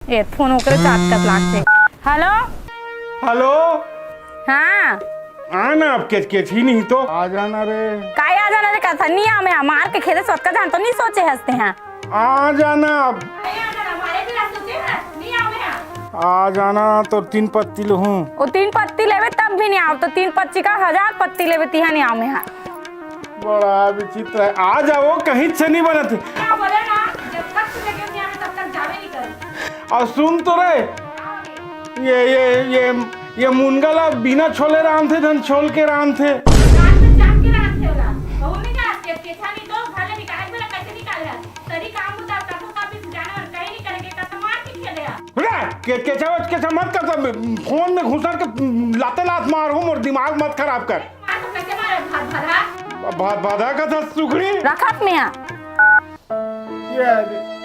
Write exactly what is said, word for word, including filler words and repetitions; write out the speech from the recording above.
ए, phone ओकरे चाटकत लागथे। Hello. Hello. हाँ। आ ना, अब केचकेच ही नहीं तो। आ जाना रे। काय आ जाना रे, कथा नहीं आ, मैं मार के खेले सोच का जान तो नहीं सोचे हंसते हैं। आ जाना अब। आ जाना, तो तीन पत्ती लूँ। वो तीन पत्ती लेवे तब भी नहीं आओ, तो तीन पत्ती का हजार पत्ती लेवे तिहा नहीं आओ मैं। बड़ा विचित्र है। आ जाओ, कहीं से नहीं बनत। क्या बोले ना, जब तक तुझे क्यों नहीं आवे, तब तक जावे नहीं कर। और सुन तो रे, ये, ये, ये, ये मुनगा ला बिना छोले रांधथे, धन छोल के रांधथे। रांधथे, जान के रांधथे होला। बहू नहीं जात के, केछा नहीं तो घर ले निकाल, बोला कैसे निकाल रहा? सरी काम होता, तब तो काफी जानवर कहीं नहीं करेंगे, तब तो मार के खेले। रे, के, केछा, केछा मत कर, तब फोन में घुसर के लाते लात मार हूँ, मोर दिमाग मत खराब कर। मार तो कैसे मारे, भात भरा? भात भरा का था सुखड़ी। रखत में आ। ये आ गई।